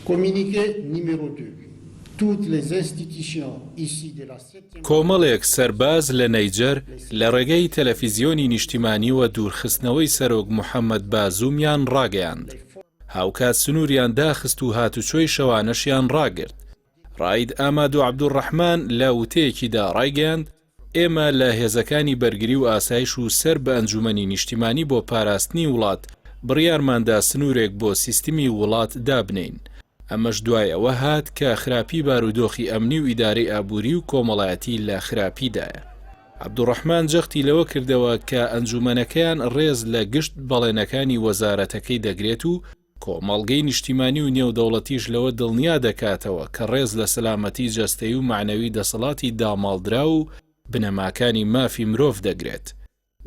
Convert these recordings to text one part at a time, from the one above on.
Communiqué numéro deux, Toutes les institutions issues de la septième. کۆمەڵێک سەرباز لە نەیجەر لە ڕێگەی تەلەفیزیۆنی نیشتیمانییەوە دوورخستنەوەی سەرۆک محەمەد بازومیان ڕاگەیاند، هاوکات سنووریان داخست و هاتوچۆی شەوانەشیان ڕاگرت. ڕائید ئامادۆ عەبدولڕەحمان لە وتەیەکیدا ڕایگەیاند، ئێمە لە هێزەکانی بەرگری و ئاسایش و سەر بە ئەنجومەنی نیشتیمانی بۆ پاراستنی وڵات بڕیارماندا سنوورێک بۆ سیستمی وڵات دابنێین. ئەمەش دوای ئەوە هات کە خراپی بارودۆخی ئەمنی و ئیدارەی ئابووری و کۆمەڵایەتی لە خراپیدایە. عەبدولڕەحمان جەختی لەوە کردەوە کە ئەنجومەنەکەیان ڕێز لە گشت بەڵێنەکانی وەزارەتەکەی دەگرێت و کۆمەڵگەی نیشتیمانی و نێودەوڵەتیش لەوە دڵنیا دەکاتەوە کە ڕێز لە سەلامەتی جەستەیی و مەعنەوی دەسەڵاتی داماڵدراو و بنەماکانی مافی مرۆڤ دەگرێت.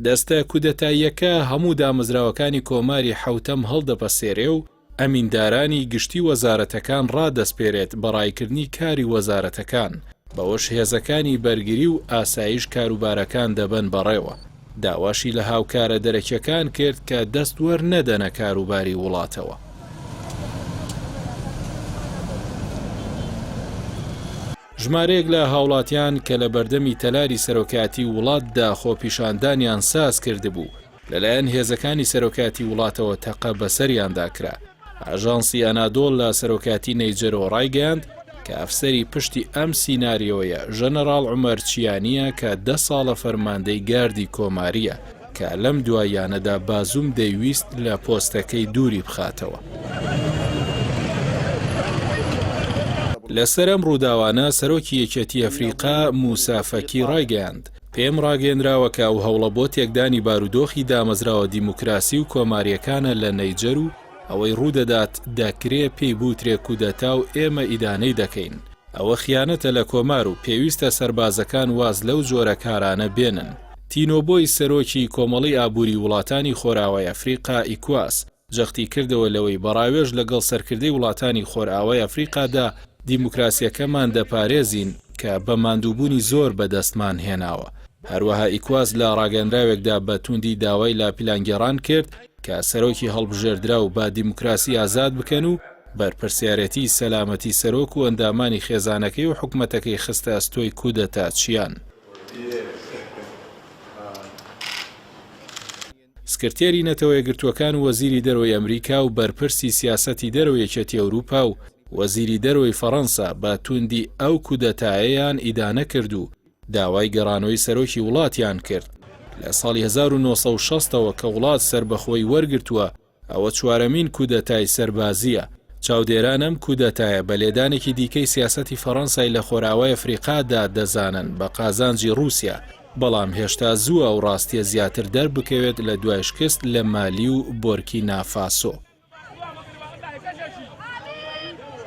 دەستە کودەتاییەکە هەموو دامەزراوەکانی کۆماری حەوتەم هەڵدەپەسێرێ و ئەمیندارانی گشتی وەزارەتەکان ڕادەسپێرێت بە ڕایکردنی کاری وەزارەتەکان، بەوەش هێزەکانی بەرگری و ئاسایش کاروبارەکان دەبەن بەڕێوە. داواشی لە هاوکارە دەرەکیەکان کرد کە دەست وەرنەدەنە کاروباری وڵاتەوە. ژمارەیەک لە هاوڵاتیان کە لە بەردەمی تەلاری سەرۆکایەتی وڵاتدا خۆپیشاندانیان ساز کردبوو، لەلایەن هێزەکانی سەرۆکایەتی وڵاتەوە تەقە بەسەریاندا کرا. ئاژانسی ئەنادۆڵ لە سەرۆکایەتی نەیجەرەوە ڕایگەیاند کە ئەفسەری پشتی ئەم سیناریۆیە ژەنەڕاڵ عومەر چیانییە کە دە ساڵە فەرماندەی گاردی کۆمارییە کە لەم دواییانەدا بازوم دەیویست لە پۆستەکەی دووری بخاتەوە. لەسەر ئەم ڕووداوانە سەرۆکی یەکێتی ئەفریقا موسا فەکی ڕایگەیاند، پێم ڕاگەیەنراوە کە ئەو هەوڵە بۆ تێکدانی بارودۆخی دامەزراوە دیموکراسی و کۆمارییەکانە لە نەیجەر و ئەوەی ڕوودەدات دەکرێ پێی بوترێ کودەتا و ئێمە ئیدانەی دەکەین. ئەوە خیانەتە لە کۆمار و پێویستە سەربازەکان واز لەو جۆرە کارانە بێنن. تینۆبۆی سەرۆکی کۆمەڵەی ئابووری وڵاتانی خۆرئاوای ئەفریقا، ئیکواس، جەختی کردەوە لەوەی بە ڕاوێژ لەگەڵ سەرکردەی وڵاتانی خۆرئاوای ئەفریقادا دیموکراسیەکەمان دەپارێزین کە بە ماندووبوونی زۆر بەدەستمان هێناوە. هەروەها ئیکواس لە ڕاگەنراوێکدا بە تووندی داوای لە پیلانگێڕان کرد کە سەرۆکی هەڵبژێردراو بە دیموکراسی ئازاد بکەن و بەرپرسیارێتی سەلامەتی سەرۆک و ئەندامانی خێزانەکەی و حکومەتەکەی خستە ئەستۆی کودەتاچیان. سکرتێری نەتەوەیەکگرتووەکان و وەزیری دەرەوەی ئەمریکا و بەرپرسی سیاسەتی دەرەوەی یەکێتی ئەوروپا و وەزیری دەرەوەی فەڕەنسا بە توندی ئەو کودەتایەیان ئیدانە کرد و داوای گەڕانەوەی سەرۆکی وڵاتیان کرد. لە ساڵی 1960 ەوە کە وڵات سەربەخۆی وەرگرتووە ئەوە چوارەمین کودەتای سەربازییە. چاودێران ئەم کودەتایە بە لێدانێکی دیکەی سیاسەتی فەڕەنسای لە خۆرئاوای ئەفریقادا دەزانن بە قازانجی ڕووسیا، بەڵام هێشتا زووە ئەو ڕاستییە زیاتر دەربکەوێت لە دوای شکست لە مالی و بۆرکینا فاسۆ.